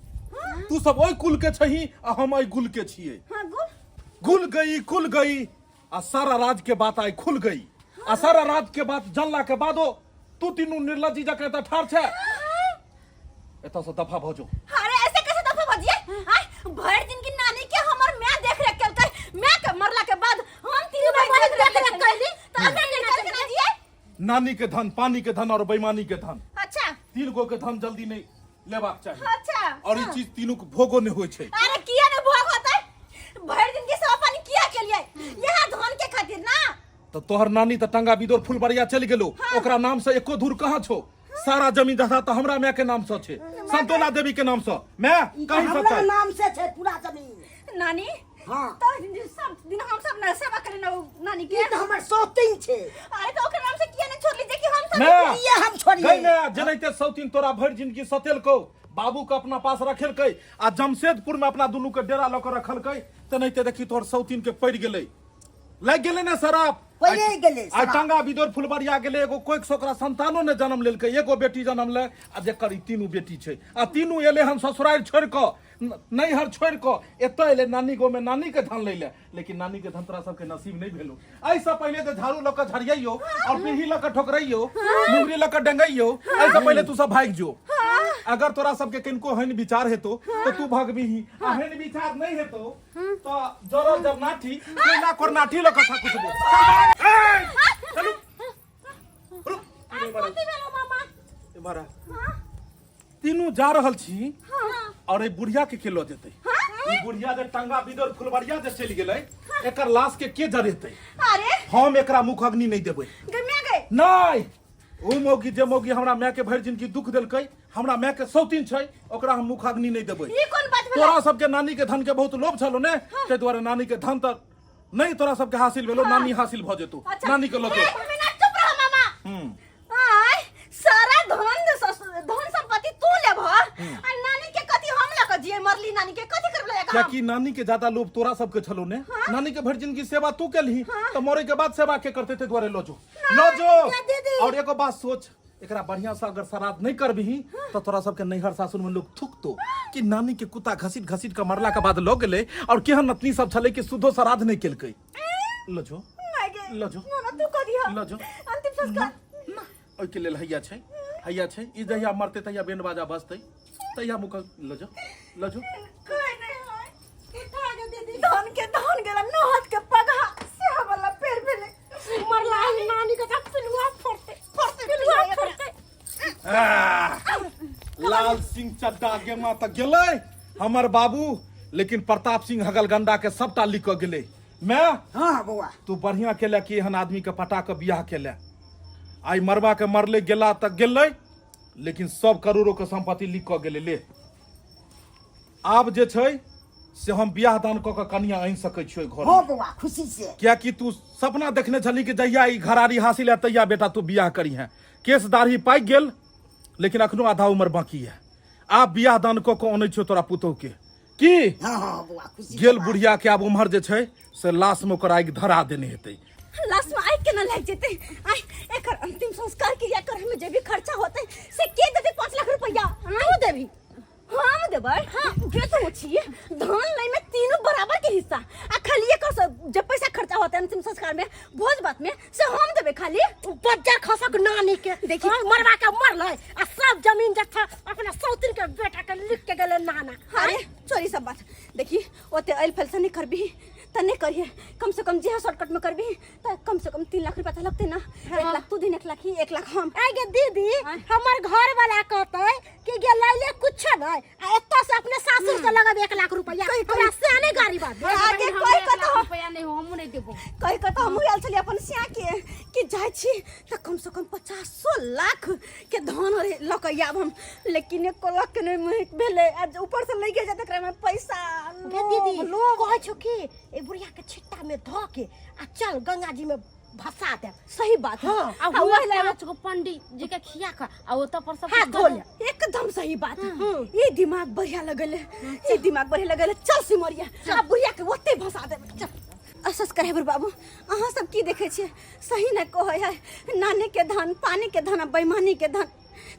तू सब ओहि कुल के छही आ हम एहि कुल के छियै। हाँ, गुल गुल गई कुल गई आ सारा राज के बात आई खुल गई। आ सारा राज के बात जानला के बादो तू तीनू निर्लज्जी जकाँ एतऽ ठाढ़ छै। एतऽ से दफा भऽ जो। अरे ऐसे कैसे दफा भजिए? आय भर दिन की नानी के हमर मैं देख रेख केलकै, मैं के मरला के बाद हम तीनू भाई देख रेख कैली, त अगर निकल के ना जिए। नानी के धन, पानी के धन और बेईमानी के धन। अच्छा। तीन गो के धन जल्दी नहीं लेबाक चाही। अच्छा। और ई चीज तीनू के भोगो नहीं होइ छै। अरे किया ने भोग होतै? भरि दिन के सब पानी किया के लिए? यहाँ धन के खातिर ना। तो तोहर नानी त टंगा बिदोर फुलबरिया चलि गेलो, ओकरा नाम से एको धूर कहाँ छौ? सारा जमीन जायदाद त हमरा माय के नाम से छै, संतोला देवी के नाम से। माय ई तऽ कहीं हमरा सबटा नाम से छै पूरा जमीन। नानी हाँ। तो सब दिन हम सब ना सेवा करे ना नानी के। ई तऽ हमर सौतीन छै। अरे तो ओकर नाम से किया ने छोड़ली जे कि हम सब माय, ये हम छोड़िए। गई माय, जेनाहिते सौतीन तोरा भरि जिंदगी सतेलकौ, बाबू के अपना पास रखेलकै आ जमशेदपुर में अपना दुनू के डेरा लऽ के रखलकै, तेनाहिते देखी तोहर सौतीन के पड़ि गेलै, लागि गेलै ने शराब। पड़िए गेलै आइ शराब। टांगा बिदोर फुलबरिया गेलै, एगो कोइक से ओकरा संतानो ने जन्म लेलकै, एगो बेटी जन्म ले आ जेकर ई तीनू बेटी छै आ तीनू एलै हन ससुरारि छोड़ि कऽ, नैहर छोड़ि कऽ एतऽ एलै नानी गाँवमे नानी के धन लै लए, लेकिन नानी के धन तोरा सबके नसीब नहि भेलो। एहिसँ पहिले जे झाड़ू लऽ कऽ झरियैयो और पीढ़ी लऽ कऽ ठोकरैयो, मुंगरी लऽ कऽ डेंगैयो, एहिसँ पहिले तू सब भागि जो। अगर तोरा सबके किनको हन विचार हेतो तऽ तू भगबिही, आ हन विचार नहि हेतो तऽ जरल जब नाठी कोयला कोरनाठी लऽ कऽ कुटबो। चलू रुक, कथी भेलो मामा? एम्हर आ। तीनू जा रहल छी और एहि बुढ़िया के के लऽ जेतै? ई बुढ़िया जे टंगा बिदर फुलबरिया जे चलि गेलै, एकर लाश के के जरेतै? अरे हम एकरा मुख अग्नि नहि देबै। गम्या गए। नहि, ओ मौगी जे मौगी हमरा माय के भरि जिंदगी दुख देलकै, हमरा माय के सौतीन छै, ओकरा हम मुख अग्नि नहि देबै। ई कोन बात भेलै? तोरा सबके नानी के धन के बहुत लोभ छलो ने, ताहि दुआरे नानी के धन तऽ नहि तोरा सबके हासिल भेलो, नानी हासिल भऽ जेतौ। अच्छा। नानी के लऽ जो। एक मिनट चुप रह मामा। आय सारा धन धन संपत्ति तू लेबह आ नानी के कथी हम लऽ कऽ जिये? मरली नानी के कथी करबले एकरा? कियाकि नानी के ज्यादा लोभ तोरा सबके छलो ने, नानी के भरि जिंदगी सेवा तू केलही, तऽ मरे के बाद सेवा के करते? ताहि दुआरे लऽ जो, लऽ जो। और एगो बात सोच, एकरा बढ़िया से अगर श्राद्ध नहीं करबिही तो तोरा सबके नैहर सासुर में लोग थूकतो कि नानी के कुत्ता घसीट घसीट के मरला के बाद लऽ गेलै और केहन नतनी सब छलै कि शुद्धो श्राद्ध नहीं केलकै। लऽ जो, लऽ जो। ना ना, तू कह दिया लऽ जो। अंतिम संस्कार। ना, ओहिके लेल हैया छै, हैया छै। ई जहिया मरतै तहिया बैंड बाजा बजतै, तहिया मुख लऽ जो, लऽ जो। कोई नहीं है उठा के दीदी, धन के धन गेला, नहत के पगहा से वाला पेड़ भेलै। मरला नानी के जब पिलुआ फोड़ते फोड़ते पिलुआ फोड़ते। आह, लाल सिंह चड्डा गेमा तऽ गेलै हमर बाबू, लेकिन प्रताप सिंह हगलगंडा के सबटा लिख कऽ गेलै। मैं हाँ बौआ, तू बढ़िया केले कि एहन आदमी के पटा कऽ बियाह केले। आइ मरबा के मरले गेला तऽ गेलै, लेकिन सब करोड़ों के संपत्ति लिख कऽ गेलै। ले आब जे छै से हम बियाह दान कऽ कऽ कनिया आनि सकै छियै घर हो बौआ, खुशी से। कियाकि तू सपना देखने छली कि जहिया ई घरारी हासिल है तहिया बेटा तू बियाह करी है। केस दाढ़ी पाकि गेल, लेकिन अखनो आधा उम्र बाकी है। आब बियाह दान कऽ कऽ अनै छियौ तोरा पुतोह के की। हाँ हाँ बौआ, खुशी गेल बुढ़िया के आब उम्हर जे छै से लाश में ओकर आगि धरा देने हेतै। लाश में आगि केना लागि जेतै? आइ एकर अंतिम संस्कार क्रिया करे में जे भी खर्चा होतै से के देतै? 5 लाख रुपया तू देबी? हम देबै? हाँ गे तो छी धन लै में तीनों बराबर के हिस्सा, आ खाली एकर जब पैसा खर्चा होतै अंतिम संस्कार में भोज भात में से हम देबै खाली। बज्जर खसक नानी के देखी। हाँ, मरवा के मरलै आ सब जमीन जत्था अपना सौतिन के बेटा के लिख के गेलै नाना। अरे चोरी सब बात देखी, ओते ऐल फैल से नहीं करबी त नहीं करिए, कम से कम जे शॉर्टकट में करबी त कम से कम 3 लाख रुपया त लगते ना। 1 लाख तू दिन, 1 लाख ही, 1 लाख हम। आइ गे दीदी, हमर घर वाला कहतै कि गे लैले कुछ नहीं आ एतऽ से अपने सासुर से लगब 1 लाख रुपया, हमरा से नहीं गाड़ी बात। आगे हमरा कहि एक कऽ लाख तऽ रुपया नहीं हो, हमहूँ नहीं देबो। कहि कऽ तऽ हमहूँ आयल छलियै अपन सिया के कि जाइ छी तऽ कम से कम 50 लाख के धन लऽ कऽ आयब हम, लेकिन एको लाख के नहि महक भेलै आ ऊपर से लागि जाय तकरा में पैसा। गे दीदी, लोभ। कहै छौ कि ए बुढ़िया के छिट्टा में धऽ के आ चल गंगा जी में भसा देब। सही बात है। हाँ। आ आ हुआ वही लगा 5 गो पंडित जी के खिया के आ ओतऽ पर सब हाथ कुछ धो कर ले। एकदम सही बात है। ये दिमाग बढ़िया लगल है, ये दिमाग बढ़िया लगल है। चल सिमरिया, आ बुढ़िया के ओते भसा देब। चल सब्सक्राइबर बाबू, अहाँ सब की देखै छियै? सही ने कहै है, नानी के धन पानी के धन आ बेईमानी के धन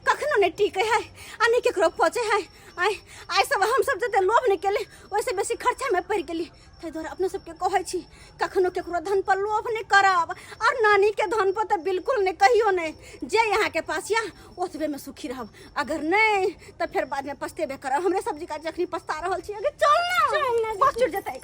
कखनो नहि टिकै है आ नहि केकरो पचै है। आइ आइ सब हम सब जते लोभ नहि केली ओहिसँ बेसी खर्चामे पड़ि गेली। ताहि दुआरे अपना सबके कहै छी कखनो केकरो धन पर लोभ नहि करब और नानी के धन पर तऽ बिल्कुल नहि, कहियो नहि। जे अहाँके पास या ओतबेमे सुखी रहब, अगर नहि तऽ फेर बादमे पछतेबे करब। हमरे सब्जी का जखनी पछता रहल छी। अगे चल ना, बस छुटि जेतै।